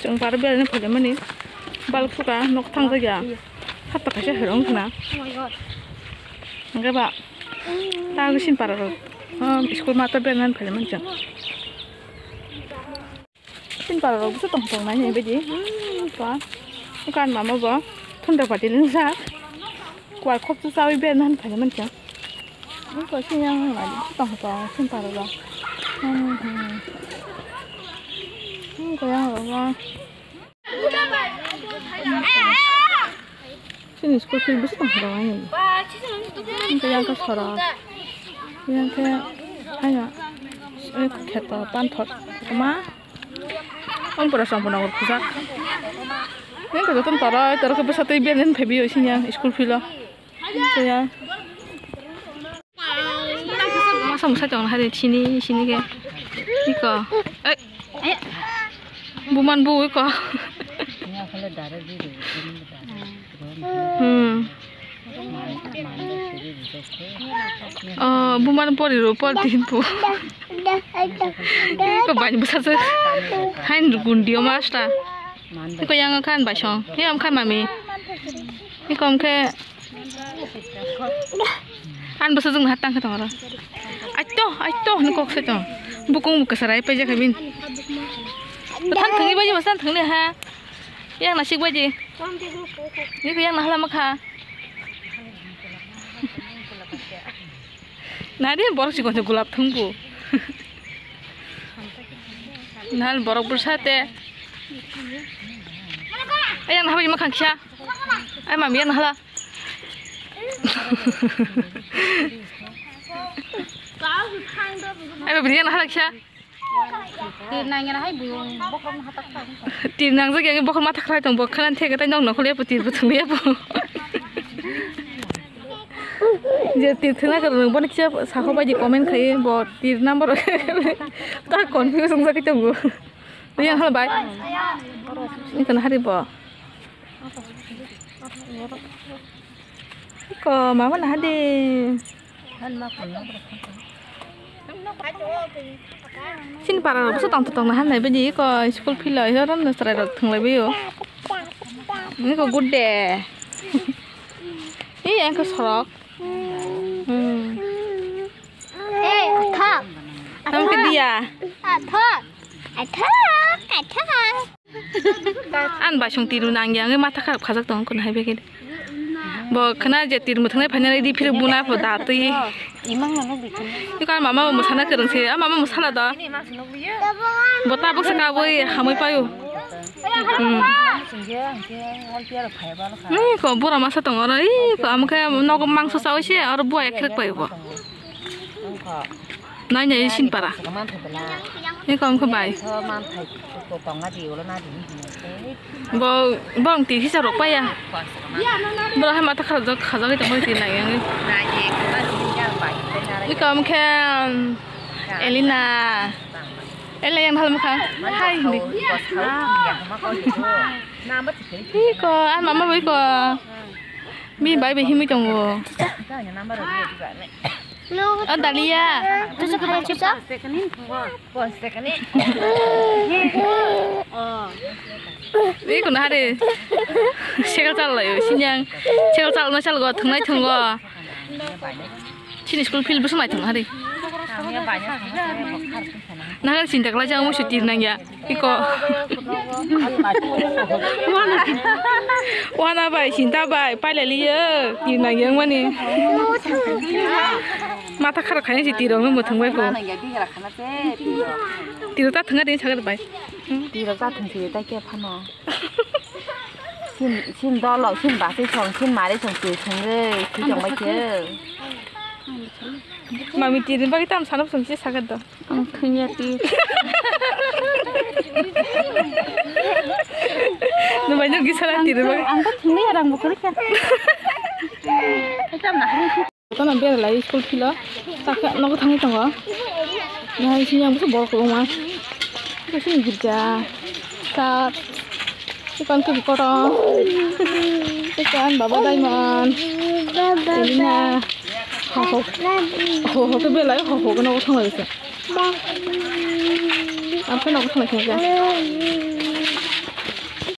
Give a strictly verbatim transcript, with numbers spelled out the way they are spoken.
Ang para berani phaimani baluk suka nok thang jakya. Hapta kaisa herong khna. Hingke ba ta sini para rok. School mata berani phaimani chang. Sini para rok bwswk tong tong nai ni bidi. Ka kan mama bo thunda pati nung sa. Kuar khok tu sawi berani phaimani chang. Ang ko sini yang nai bwswk tong tong sini para rok. Hmm hmm. Hmm ko yang rok. Sini school field bisi tong khoro aini. Hingke yang ke sora. Yang ke aina. Eh, kheto panthor. Ma. Om pura sompona gor khujak. Yang ke joton toro, toro ke bwsa tei beren phebi oi sini yang school field o. Hingke yang. Masa musa tong hari sini, sini ke. Iko. Eh. Buman bu iko. Hmm. Oh, buman pori ro por din bu. Iko bani busa se. Hain gundi o masta. Iko yang kan basong. Yang kan mami. Iko ke An bwsajwk naha tang khe tong oro. Aito, aito hinwi kok sai tong. Bukung bo kwchara ai paijak khe bini. Bwthang thwngwi baji bwsajwk thwngwi ha. Yang nasik baji. Nini yang nahala makha. Nari borok chikon se gulap thwngbu. Nahal borok bwsa te. Yang naha baji makhang kisa. Ai mami yang nahala. Ai ba bini yang naha kisa. Tir nang yana hai buyung bokhorok hatak. Tir nangjak yang bokhorok ma thakrai tong bo khana theke tai nok nok le tir bo thung le bo. Je tir thwna kwrwng boni kisa sakho bai di comment khai bo tir number ta confuse wng jak tong bo. Yang hal bai. Ini kena hari bo. Ko mama naha di. Sini para rok bwswk tong tong naha nai bini ko school field o ron chwrai rok thwng lai bai o. Ini ko good day. Ini yang ko sorok. Hmm. Hey, athak. Tamo ke dia. Athak. Athak. Athak. An bai song tiru nang yang ma thakar khajak tong kun hai begin. Bo khana je tir muthungnai phaina di phir buna pho da twi. Imang no bi khana. Iko mama mo sana kereng se, mama mo sala da. Bo ta bok saka boi hamoi payo. Hmm. Ni ko bura masa tong oro, i ko amkhe nogo mangso sawi se oro bo ekrek payo bo. Nai nai sin para. Ni kom khe bai. Bo bong ti hisa rok paya. Bora hai mata khara jok khajagwi tongmani ti nai yang. Ni kom khe Elina. Elina yang hal mukha. Hai hindi. Iko an mama bo iko. Mi bai bai himwi tongo. O Dalia. Tusu khaya chusa. Iko nahari. Segal chal layo sinyang. Segal chal na chal go thangnai thango. Chini school field bwswk naithok nahari. Nahari sinta kwlai jang musu tir nangya. Iko. Wana bai, sinta bai, pailaliyo, tirna yang mani. Mata khara khaina si tirok no muthung bai ko. Tirok ta thunga din sagar bai. Tirok ta thung si ta ke phano. Sin, sin dolo, sin basi song, sin mari song, tir thung re, si jong bai ke. Mami tiri bagwi tam sana bwswng se sakha do. Ang thungya ti. Nwbai no gisa la tiri bagwi. Ang to thungya rang bo kwrwi kha. Tam na hari. Kono bera lai school filo. Sakha nogo thangwi tongo. Nahai sini ang bwswk borok kwbangma. Bwswk girja. Sak. Ikan ke kotor. Ikan Baba Diamond. Elina. Ho ho. Ho ho ke belai ho ho ke nogo thanglaisa. Ang ke nogo thanglaisa.